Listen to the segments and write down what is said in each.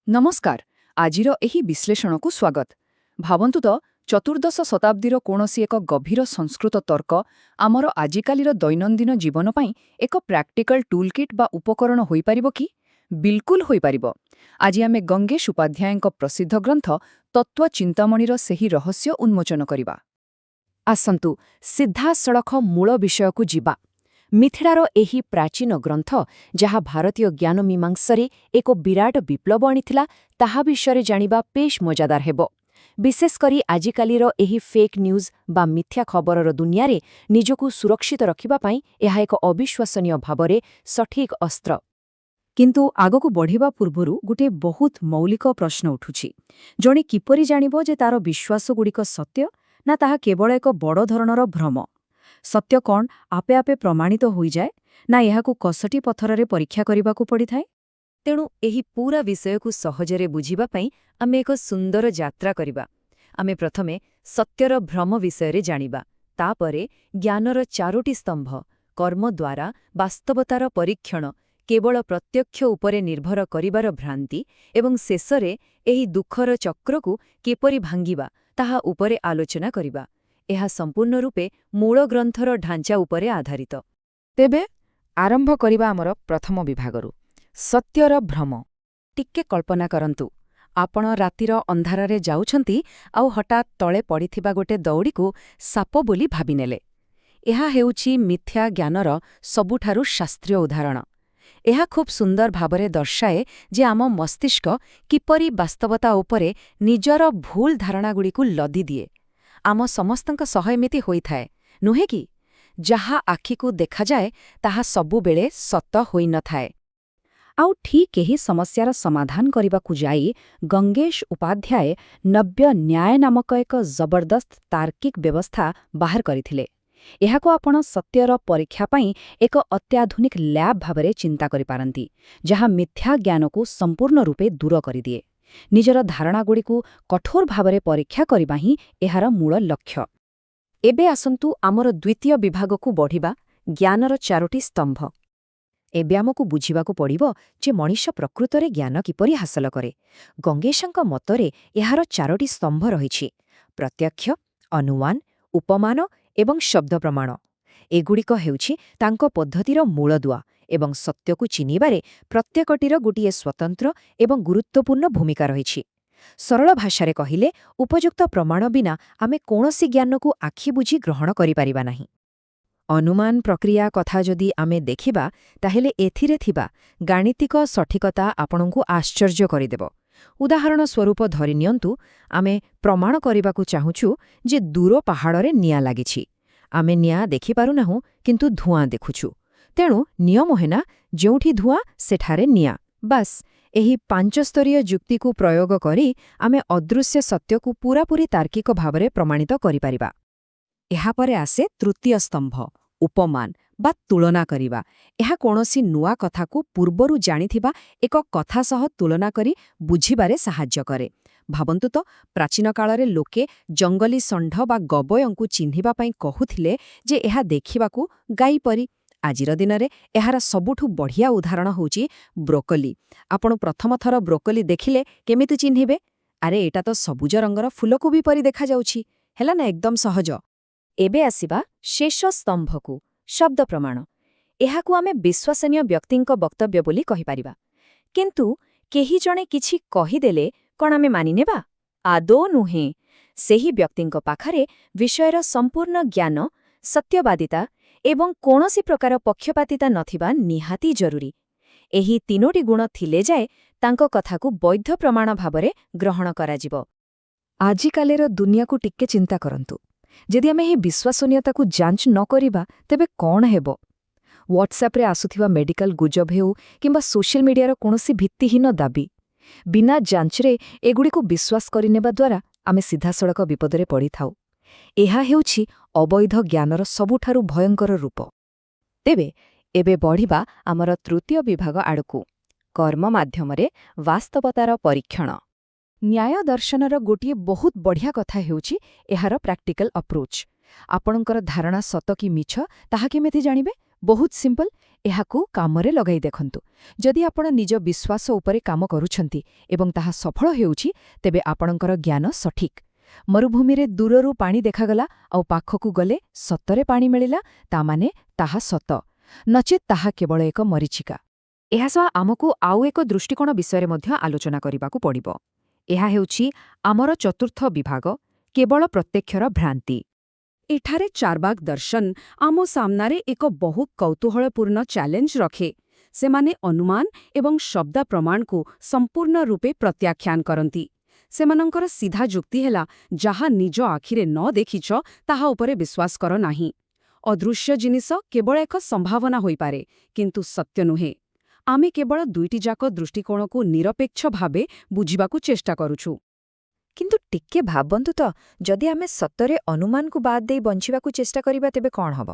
ନମସ୍କାର। ଆଜିର ଏହି ବିଶ୍ଳେଷଣକୁ ସ୍ୱାଗତ। ଭାବନ୍ତୁ ତ, ଚତୁର୍ଦ୍ଦଶ ଶତାବ୍ଦୀର କୌଣସି ଏକ ଗଭୀର ସଂସ୍କୃତ ତର୍କ ଆମର ଆଜିକାଲିର ଦୈନନ୍ଦିନ ଜୀବନ ପାଇଁ ଏକ ପ୍ରାକ୍ଟିକାଲ ଟୁଲକିଟ୍ ବା ଉପକରଣ ହୋଇପାରିବ କି? ବିଲକୁଲ ହୋଇପାରିବ। ଆଜି ଆମେ ଗଙ୍ଗେଶ ଉପାଧ୍ୟାୟଙ୍କ ପ୍ରସିଦ୍ଧ ଗ୍ରନ୍ଥ ତତ୍ତ୍ୱ ଚିନ୍ତାମଣିର ସେହି ରହସ୍ୟ ଉନ୍ମୋଚନ କରିବା। ଆସନ୍ତୁ, ସିଧାସଳଖ ମୂଳ ବିଷୟକୁ ଯିବା। ମିଥିଳାର ଏହି ପ୍ରାଚୀନ ଗ୍ରନ୍ଥ, ଯାହା ଭାରତୀୟ ଜ୍ଞାନମୀମାଂସାରେ ଏକ ବିରାଟ ବିପ୍ଳବ ଆଣିଥିଲା, ତାହା ବିଷୟରେ ଜାଣିବା ବେଶ୍ ମଜାଦାର ହେବ। ବିଶେଷ କରି ଆଜିକାଲିର ଏହି ଫେକ୍ ନ୍ୟୁଜ୍ ବା ମିଥ୍ୟା ଖବରର ଦୁନିଆରେ ନିଜକୁ ସୁରକ୍ଷିତ ରଖିବା ପାଇଁ ଏହା ଏକ ଅବିଶ୍ୱସନୀୟ ଭାବରେ ସଠିକ୍ ଅସ୍ତ୍ର। କିନ୍ତୁ ଆଗକୁ ବଢ଼ିବା ପୂର୍ବରୁ ଗୋଟିଏ ବହୁତ ମୌଳିକ ପ୍ରଶ୍ନ ଉଠୁଛି। ଜଣେ କିପରି ଜାଣିବ ଯେ ତାର ବିଶ୍ୱାସଗୁଡ଼ିକ ସତ୍ୟ ନା ତାହା କେବଳ ଏକ ବଡ଼ ଧରଣର ଭ୍ରମ? ସତ୍ୟ କ'ଣ ଆପେ ଆପେ ପ୍ରମାଣିତ ହୋଇଯାଏ, ନା ଏହାକୁ କଷଟି ପଥରରେ ପରୀକ୍ଷା କରିବାକୁ ପଡ଼ିଥାଏ? ତେଣୁ ଏହି ପୂରା ବିଷୟକୁ ସହଜରେ ବୁଝିବା ପାଇଁ ଆମେ ଏକ ସୁନ୍ଦର ଯାତ୍ରା କରିବା। ଆମେ ପ୍ରଥମେ ସତ୍ୟର ଭ୍ରମ ବିଷୟରେ ଜାଣିବା, ତାପରେ ଜ୍ଞାନର ଚାରୋଟି ସ୍ତମ୍ଭ, କର୍ମ ଦ୍ୱାରା ବାସ୍ତବତାର ପରୀକ୍ଷଣ, କେବଳ ପ୍ରତ୍ୟକ୍ଷ ଉପରେ ନିର୍ଭର କରିବାର ଭ୍ରାନ୍ତି ଏବଂ ଶେଷରେ ଏହି ଦୁଃଖର ଚକ୍ରକୁ କିପରି ଭାଙ୍ଗିବା, ତାହା ଉପରେ ଆଲୋଚନା କରିବା। ଏହା ସମ୍ପୂର୍ଣ୍ଣ ରୂପେ ମୂଳ ଗ୍ରନ୍ଥର ଢାଞ୍ଚା ଉପରେ ଆଧାରିତ। ତେବେ ଆରମ୍ଭ କରିବା ଆମର ପ୍ରଥମ ବିଭାଗରୁ, ସତ୍ୟର ଭ୍ରମ। ଟିକେ କଳ୍ପନା କରନ୍ତୁ, ଆପଣ ରାତିର ଅନ୍ଧାରରେ ଯାଉଛନ୍ତି ଆଉ ହଠାତ୍ ତଳେ ପଡ଼ିଥିବା ଗୋଟେ ଦଉଡ଼ିକୁ ସାପ ବୋଲି ଭାବିନେଲେ। ଏହା ହେଉଛି ମିଥ୍ୟା ଜ୍ଞାନର ସବୁଠାରୁ ଶାସ୍ତ୍ରୀୟ ଉଦାହରଣ। ଏହା ଖୁବ୍ ସୁନ୍ଦର ଭାବରେ ଦର୍ଶାଏ ଯେ ଆମ ମସ୍ତିଷ୍କ କିପରି ବାସ୍ତବତା ଉପରେ ନିଜର ଭୁଲ ଧାରଣାଗୁଡ଼ିକୁ ଲଦିଦିଏ। ଆମ ସମସ୍ତଙ୍କ ସହ ଏମିତି ହୋଇଥାଏ, ନୁହେଁ କି? ଯାହା ଆଖିକୁ ଦେଖାଯାଏ, ତାହା ସବୁବେଳେ ସତ ହୋଇନଥାଏ। ଆଉ ଠିକ୍ ଏହି ସମସ୍ୟାର ସମାଧାନ କରିବାକୁ ଯାଇ ଗଙ୍ଗେଶ ଉପାଧ୍ୟାୟ ନବ୍ୟ ନ୍ୟାୟ ନାମକ ଏକ ଜବରଦସ୍ତ ତାର୍କିକ ବ୍ୟବସ୍ଥା ବାହାର କରିଥିଲେ। ଏହାକୁ ଆପଣ ସତ୍ୟର ପରୀକ୍ଷା ପାଇଁ ଏକ ଅତ୍ୟାଧୁନିକ ଲ୍ୟାବ୍ ଭାବରେ ଚିନ୍ତା କରିପାରନ୍ତି, ଯାହା ମିଥ୍ୟା ଜ୍ଞାନକୁ ସମ୍ପୂର୍ଣ୍ଣ ରୂପେ ଦୂର କରିଦିଏ। ନିଜର ଧାରଣାଗୁଡ଼ିକୁ କଠୋର ଭାବରେ ପରୀକ୍ଷା କରିବା ହିଁ ଏହାର ମୂଳ ଲକ୍ଷ୍ୟ। ଏବେ ଆସନ୍ତୁ ଆମର ଦ୍ୱିତୀୟ ବିଭାଗକୁ ବଢ଼ିବା, ଜ୍ଞାନର ଚାରୋଟି ସ୍ତମ୍ଭ। ଏବେ ଆମକୁ ବୁଝିବାକୁ ପଡ଼ିବ ଯେ ମଣିଷ ପ୍ରକୃତରେ ଜ୍ଞାନ କିପରି ହାସଲ କରେ। ଗଙ୍ଗେଶଙ୍କ ମତରେ ଏହାର ଚାରୋଟି ସ୍ତମ୍ଭ ରହିଛି: ପ୍ରତ୍ୟକ୍ଷ, ଅନୁମାନ, ଉପମାନ ଏବଂ ଶବ୍ଦ ପ୍ରମାଣ। ଏଗୁଡ଼ିକ ହେଉଛି ତାଙ୍କ ପଦ୍ଧତିର ମୂଳଦୁଆ ଏବଂ ସତ୍ୟକୁ ଚିହ୍ନିବାରେ ପ୍ରତ୍ୟେକଟିର ଗୋଟିଏ ସ୍ୱତନ୍ତ୍ର ଏବଂ ଗୁରୁତ୍ୱପୂର୍ଣ୍ଣ ଭୂମିକା ରହିଛି। ସରଳ ଭାଷାରେ କହିଲେ, ଉପଯୁକ୍ତ ପ୍ରମାଣ ବିନା ଆମେ କୌଣସି ଜ୍ଞାନକୁ ଆଖି ବୁଜି ଗ୍ରହଣ କରିପାରିବା ନାହିଁ। ଅନୁମାନ ପ୍ରକ୍ରିୟା କଥା ଯଦି ଆମେ ଦେଖିବା, ତାହେଲେ ଏଥିରେ ଥିବା ଗାଣିତିକ ସଠିକତା ଆପଣଙ୍କୁ ଆଶ୍ଚର୍ଯ୍ୟ କରିଦେବ। ଉଦାହରଣ ସ୍ୱରୂପ ଧରିନିଅନ୍ତୁ, ଆମେ ପ୍ରମାଣ କରିବାକୁ ଚାହୁଁଛୁ ଯେ ଦୂର ପାହାଡ଼ରେ ନିଆଁ ଲାଗିଛି। ଆମେ ନିଆଁ ଦେଖିପାରୁନାହୁଁ, କିନ୍ତୁ ଧୂଆଁ ଦେଖୁଛୁ। ତେଣୁ ନିୟମ ହେଲା, ଯେଉଁଠି ଧୂଆଁ ସେଠାରେ ନିଆଁ। ବାସ୍, ଏହି ପାଞ୍ଚସ୍ତରୀୟ ଯୁକ୍ତିକୁ ପ୍ରୟୋଗ କରି ଆମେ ଅଦୃଶ୍ୟ ସତ୍ୟକୁ ପୂରାପୂରି ତାର୍କିକ ଭାବରେ ପ୍ରମାଣିତ କରିପାରିବା। ଏହାପରେ ଆସେ ତୃତୀୟ ସ୍ତମ୍ଭ, ଉପମାନ ବା ତୁଳନା କରିବା। ଏହା କୌଣସି ନୂଆ କଥାକୁ ପୂର୍ବରୁ ଜାଣିଥିବା ଏକ କଥା ସହ ତୁଳନା କରି ବୁଝିବାରେ ସାହାଯ୍ୟ କରେ। ଭାବନ୍ତୁ ତ, ପ୍ରାଚୀନ କାଳରେ ଲୋକେ ଜଙ୍ଗଲୀ ଷଣ୍ଢ ବା ଗବୟଙ୍କୁ ଚିହ୍ନିବା ପାଇଁ କହୁଥିଲେ ଯେ ଏହା ଦେଖିବାକୁ ଗାଈ ପରି। ଆଜିର ଦିନରେ ଏହାର ସବୁଠୁ ବଢ଼ିଆ ଉଦାହରଣ ହେଉଛି ବ୍ରୋକଲି। ଆପଣ ପ୍ରଥମ ଥର ବ୍ରୋକଲି ଦେଖିଲେ କେମିତି ଚିହ୍ନିବେ? ଆରେ, ଏଇଟା ତ ସବୁଜ ରଙ୍ଗର ଫୁଲକୋବି ପରି ଦେଖାଯାଉଛି। ହେଲା ନା ଏକଦମ ସହଜ? ଏବେ ଆସିବା ଶେଷ ସ୍ତମ୍ଭକୁ, ଶବ୍ଦ ପ୍ରମାଣ। ଏହାକୁ ଆମେ ବିଶ୍ୱସନୀୟ ବ୍ୟକ୍ତିଙ୍କ ବକ୍ତବ୍ୟ ବୋଲି କହିପାରିବା। କିନ୍ତୁ କେହି ଜଣେ କିଛି କହିଦେଲେ କ'ଣ ଆମେ ମାନିନେବା? ଆଦୌ ନୁହେଁ। ସେହି ବ୍ୟକ୍ତିଙ୍କ ପାଖରେ ବିଷୟର ସମ୍ପୂର୍ଣ୍ଣ ଜ୍ଞାନ, ସତ୍ୟବାଦିତା ଏବଂ କୌଣସି ପ୍ରକାର ପକ୍ଷପାତିତା ନଥିବା ନିହାତି ଜରୁରୀ। ଏହି ତିନୋଟି ଗୁଣ ଥିଲେ ଯାଏ ତାଙ୍କ କଥାକୁ ବୈଧ ପ୍ରମାଣ ଭାବରେ ଗ୍ରହଣ କରାଯିବ। ଆଜିକାଲିର ଦୁନିଆକୁ ଟିକେ ଚିନ୍ତା କରନ୍ତୁ। ଯଦି ଆମେ ଏହି ବିଶ୍ୱସନୀୟତାକୁ ଯାଞ୍ଚ ନ କରିବା, ତେବେ କ'ଣ ହେବ? ହ୍ୱାଟ୍ସଆପ୍ରେ ଆସୁଥିବା ମେଡିକାଲ ଗୁଜବ ହେଉ କିମ୍ବା ସୋସିଆଲ ମିଡିଆର କୌଣସି ଭିତ୍ତିହୀନ ଦାବି, ବିନା ଯାଞ୍ଚରେ ଏଗୁଡ଼ିକୁ ବିଶ୍ୱାସ କରିନେବା ଦ୍ୱାରା ଆମେ ସିଧାସଳଖ ବିପଦରେ ପଡ଼ିଥାଉ। ଏହା ହେଉଛି ଅବୈଧ ଜ୍ଞାନର ସବୁଠାରୁ ଭୟଙ୍କର ରୂପ। ତେବେ ଏବେ ବଢ଼ିବା ଆମର ତୃତୀୟ ବିଭାଗ ଆଡ଼କୁ, କର୍ମ ମାଧ୍ୟମରେ ବାସ୍ତବତାର ପରୀକ୍ଷଣ। ନ୍ୟାୟ ଦର୍ଶନର ଗୋଟିଏ ବହୁତ ବଢ଼ିଆ କଥା ହେଉଛି ଏହାର ପ୍ରାକ୍ଟିକାଲ ଆପ୍ରୋଚ୍। ଆପଣଙ୍କର ଧାରଣା ସତ କି ମିଛ, ତାହା କେମିତି ଜାଣିବେ? ବହୁତ ସିମ୍ପଲ। ଏହାକୁ କାମରେ ଲଗାଇ ଦେଖନ୍ତୁ। ଯଦି ଆପଣ ନିଜ ବିଶ୍ୱାସ ଉପରେ କାମ କରୁଛନ୍ତି ଏବଂ ତାହା ସଫଳ ହେଉଛି, ତେବେ ଆପଣଙ୍କର ଜ୍ଞାନ ସଠିକ୍। ମରୁଭୂମିରେ ଦୂରରୁ ପାଣି ଦେଖାଗଲା ଆଉ ପାଖକୁ ଗଲେ ସତରେ ପାଣି ମିଳିଲା, ତା ମାନେ ତାହା ସତ। ନଚେତ୍ ତାହା କେବଳ ଏକ ମରୀଚିକା। ଏହା ସହ ଆମକୁ ଆଉ ଏକ ଦୃଷ୍ଟିକୋଣ ବିଷୟରେ ମଧ୍ୟ ଆଲୋଚନା କରିବାକୁ ପଡ଼ିବ। ଏହା ହେଉଛି ଆମର ଚତୁର୍ଥ ବିଭାଗ, କେବଳ ପ୍ରତ୍ୟକ୍ଷର ଭ୍ରାନ୍ତି। ଏଠାରେ ଚାର୍ବାକ ଦର୍ଶନ ଆମ ସାମ୍ନାରେ ଏକ ବହୁତ କୌତୂହଳପୂର୍ଣ୍ଣ ଚ୍ୟାଲେଞ୍ଜ ରଖେ। ସେମାନେ ଅନୁମାନ ଏବଂ ଶବ୍ଦ ପ୍ରମାଣକୁ ସମ୍ପୂର୍ଣ୍ଣ ରୂପେ ପ୍ରତ୍ୟାଖ୍ୟାନ କରନ୍ତି। ସେମାନଙ୍କର ସିଧା ଯୁକ୍ତି ହେଲା, ଯାହା ନିଜ ଆଖିରେ ନ ଦେଖିଛ, ତାହା ଉପରେ ବିଶ୍ୱାସ କର ନାହିଁ। ଅଦୃଶ୍ୟ ଜିନିଷ କେବଳ ଏକ ସମ୍ଭାବନା ହୋଇପାରେ, କିନ୍ତୁ ସତ୍ୟ ନୁହେଁ। ଆମେ କେବଳ ଦୁଇଟି ଯାକ ଦୃଷ୍ଟିକୋଣକୁ ନିରପେକ୍ଷ ଭାବେ ବୁଝିବାକୁ ଚେଷ୍ଟା କରୁଛୁ। କିନ୍ତୁ ଟିକେ ଭାବନ୍ତୁ ତ, ଯଦି ଆମେ ସତରେ ଅନୁମାନକୁ ବାଦ୍ ଦେଇ ବଞ୍ଚିବାକୁ ଚେଷ୍ଟା କରିବା, ତେବେ କ'ଣ ହେବ?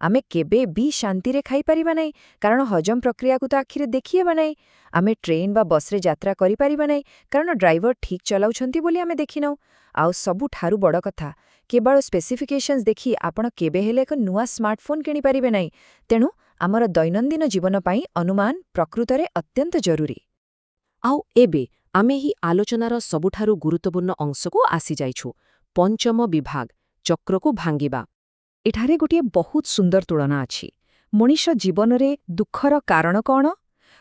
ଆମେ କେବେ ବି ଶାନ୍ତିରେ ଖାଇପାରିବା ନାହିଁ, କାରଣ ହଜମ ପ୍ରକ୍ରିୟାକୁ ତ ଆଖିରେ ଦେଖିହେବା ନାହିଁ। ଆମେ ଟ୍ରେନ୍ ବା ବସ୍ରେ ଯାତ୍ରା କରିପାରିବା ନାହିଁ, କାରଣ ଡ୍ରାଇଭର ଠିକ୍ ଚଲାଉଛନ୍ତି ବୋଲି ଆମେ ଦେଖିନାହୁଁ। ଆଉ ସବୁଠାରୁ ବଡ଼ କଥା, କେବଳ ସ୍ପେସିଫିକେସନ୍ସ ଦେଖି ଆପଣ କେବେ ହେଲେ ଏକ ନୂଆ ସ୍ମାର୍ଟଫୋନ୍ କିଣିପାରିବେ ନାହିଁ। ତେଣୁ ଆମର ଦୈନନ୍ଦିନ ଜୀବନ ପାଇଁ ଅନୁମାନ ପ୍ରକୃତରେ ଅତ୍ୟନ୍ତ ଜରୁରୀ। ଆଉ ଏବେ ଆମେ ଏହି ଆଲୋଚନାର ସବୁଠାରୁ ଗୁରୁତ୍ୱପୂର୍ଣ୍ଣ ଅଂଶକୁ ଆସିଯାଇଛୁ, ପଞ୍ଚମ ବିଭାଗ, ଚକ୍ରକୁ ଭାଙ୍ଗିବା। ଏଠାରେ ଗୋଟିଏ ବହୁତ ସୁନ୍ଦର ତୁଳନା ଅଛି। ମଣିଷ ଜୀବନରେ ଦୁଃଖର କାରଣ କ'ଣ?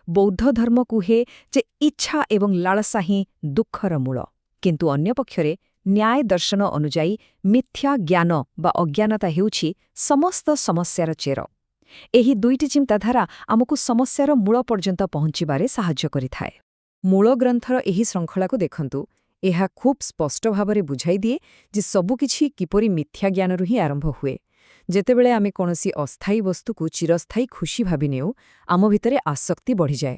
ବୌଦ୍ଧ ଧର୍ମ କୁହେ ଯେ ଇଚ୍ଛା ଏବଂ ଲାଳସା ହିଁ ଦୁଃଖର ମୂଳ। କିନ୍ତୁ ଅନ୍ୟପକ୍ଷରେ ନ୍ୟାୟ ଦର୍ଶନ ଅନୁଯାୟୀ ମିଥ୍ୟା ଜ୍ଞାନ ବା ଅଜ୍ଞାନତା ହେଉଛି ସମସ୍ତ ସମସ୍ୟାର ଚେର। ଏହି ଦୁଇଟି ଚିନ୍ତାଧାରା ଆମକୁ ସମସ୍ୟାର ମୂଳ ପର୍ଯ୍ୟନ୍ତ ପହଞ୍ଚିବାରେ ସାହାଯ୍ୟ କରିଥାଏ। ମୂଳ ଗ୍ରନ୍ଥର ଏହି ଶୃଙ୍ଖଳାକୁ ଦେଖନ୍ତୁ। ଏହା ଖୁବ୍ ସ୍ପଷ୍ଟ ଭାବରେ ବୁଝାଇ ଦିଏ ଯେ ସବୁକିଛି କିପରି ମିଥ୍ୟା ଜ୍ଞାନରୁ ହିଁ ଆରମ୍ଭ ହୁଏ। ଯେତେବେଳେ ଆମେ କୌଣସି ଅସ୍ଥାୟୀ ବସ୍ତୁକୁ ଚିରସ୍ଥାୟୀ ଖୁସି ଭାବିନେଉ, ଆମ ଭିତରେ ଆସକ୍ତି ବଢ଼ିଯାଏ।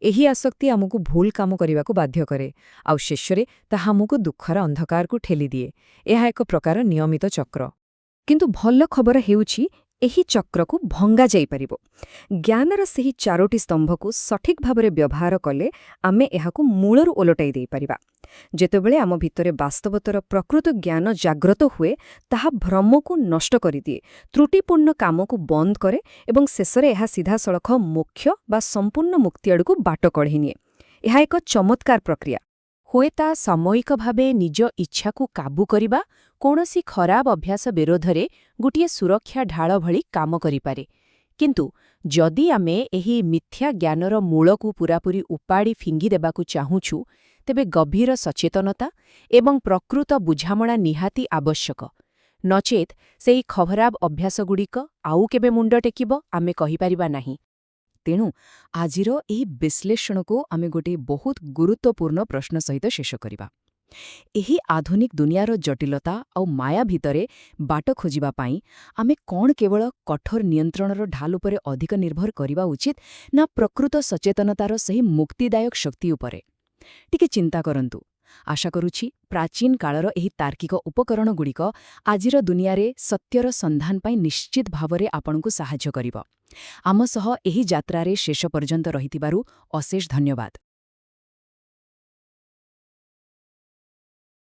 ଏହି ଆସକ୍ତି ଆମକୁ ଭୁଲ କାମ କରିବାକୁ ବାଧ୍ୟ କରେ, ଆଉ ଶେଷରେ ତାହା ଆମକୁ ଦୁଃଖର ଅନ୍ଧକାରକୁ ଠେଲିଦିଏ। ଏହା ଏକ ପ୍ରକାର ନିୟମିତ ଚକ୍ର। କିନ୍ତୁ ଭଲ ଖବର ହେଉଛି, ଏହି ଚକ୍ରକୁ ଭଙ୍ଗା ଯାଇପାରିବ। ଜ୍ଞାନର ସେହି ଚାରୋଟି ସ୍ତମ୍ଭକୁ ସଠିକ୍ ଭାବରେ ବ୍ୟବହାର କଲେ ଆମେ ଏହାକୁ ମୂଳରୁ ଓଲଟାଇ ଦେଇପାରିବା। ଯେତେବେଳେ ଆମ ଭିତରେ ବାସ୍ତବତାର ପ୍ରକୃତ ଜ୍ଞାନ ଜାଗ୍ରତ ହୁଏ, ତାହା ଭ୍ରମକୁ ନଷ୍ଟ କରିଦିଏ, ତ୍ରୁଟିପୂର୍ଣ୍ଣ କାମକୁ ବନ୍ଦ କରେ ଏବଂ ଶେଷରେ ଏହା ସିଧାସଳଖ ମୋକ୍ଷ ବା ସମ୍ପୂର୍ଣ୍ଣ ମୁକ୍ତି ଆଡ଼କୁ ବାଟ କଢ଼େଇ ନିଏ। ଏହା ଏକ ଚମତ୍କାର ପ୍ରକ୍ରିୟା। ହୁଏତ ସାମୟିକ ଭାବେ ନିଜ ଇଚ୍ଛାକୁ କାବୁ କରିବା କୌଣସି ଖରାପ ଅଭ୍ୟାସ ବିରୋଧରେ ଗୋଟିଏ ସୁରକ୍ଷା ଢାଳ ଭଳି କାମ କରିପାରେ। କିନ୍ତୁ ଯଦି ଆମେ ଏହି ମିଥ୍ୟା ଜ୍ଞାନର ମୂଳକୁ ପୂରାପୂରି ଉପାଡ଼ି ଫିଙ୍ଗିଦେବାକୁ ଚାହୁଁଛୁ, ତେବେ ଗଭୀର ସଚେତନତା ଏବଂ ପ୍ରକୃତ ବୁଝାମଣା ନିହାତି ଆବଶ୍ୟକ। ନଚେତ୍ ସେହି ଖରାପ ଅଭ୍ୟାସଗୁଡ଼ିକ ଆଉ କେବେ ମୁଣ୍ଡ ଟେକିବ, ଆମେ କହିପାରିବା ନାହିଁ। ତେଣୁ ଆଜିର ଏହି ବିଶ୍ଳେଷଣକୁ ଆମେ ଗୋଟିଏ ବହୁତ ଗୁରୁତ୍ୱପୂର୍ଣ୍ଣ ପ୍ରଶ୍ନ ସହିତ ଶେଷ କରିବା। ଏହି ଆଧୁନିକ ଦୁନିଆର ଜଟିଳତା ଆଉ ମାୟା ଭିତରେ ବାଟ ଖୋଜିବା ପାଇଁ ଆମେ କ'ଣ କେବଳ କଠୋର ନିୟନ୍ତ୍ରଣର ଢାଲ ଉପରେ ଅଧିକ ନିର୍ଭର କରିବା ଉଚିତ, ନା ପ୍ରକୃତ ସଚେତନତାର ସେହି ମୁକ୍ତିଦାୟକ ଶକ୍ତି ଉପରେ? ଟିକେ ଚିନ୍ତା କରନ୍ତୁ। ଆଶା କରୁଛି, ପ୍ରାଚୀନ କାଳର ଏହି ତାର୍କିକ ଉପକରଣଗୁଡ଼ିକ ଆଜିର ଦୁନିଆରେ ସତ୍ୟର ସନ୍ଧାନ ପାଇଁ ନିଶ୍ଚିତ ଭାବରେ ଆପଣଙ୍କୁ ସାହାଯ୍ୟ କରିବ। ଆମ ସହ ଏହି ଯାତ୍ରାରେ ଶେଷ ପର୍ଯ୍ୟନ୍ତ ରହିଥିବାରୁ ଅଶେଷ ଧନ୍ୟବାଦ।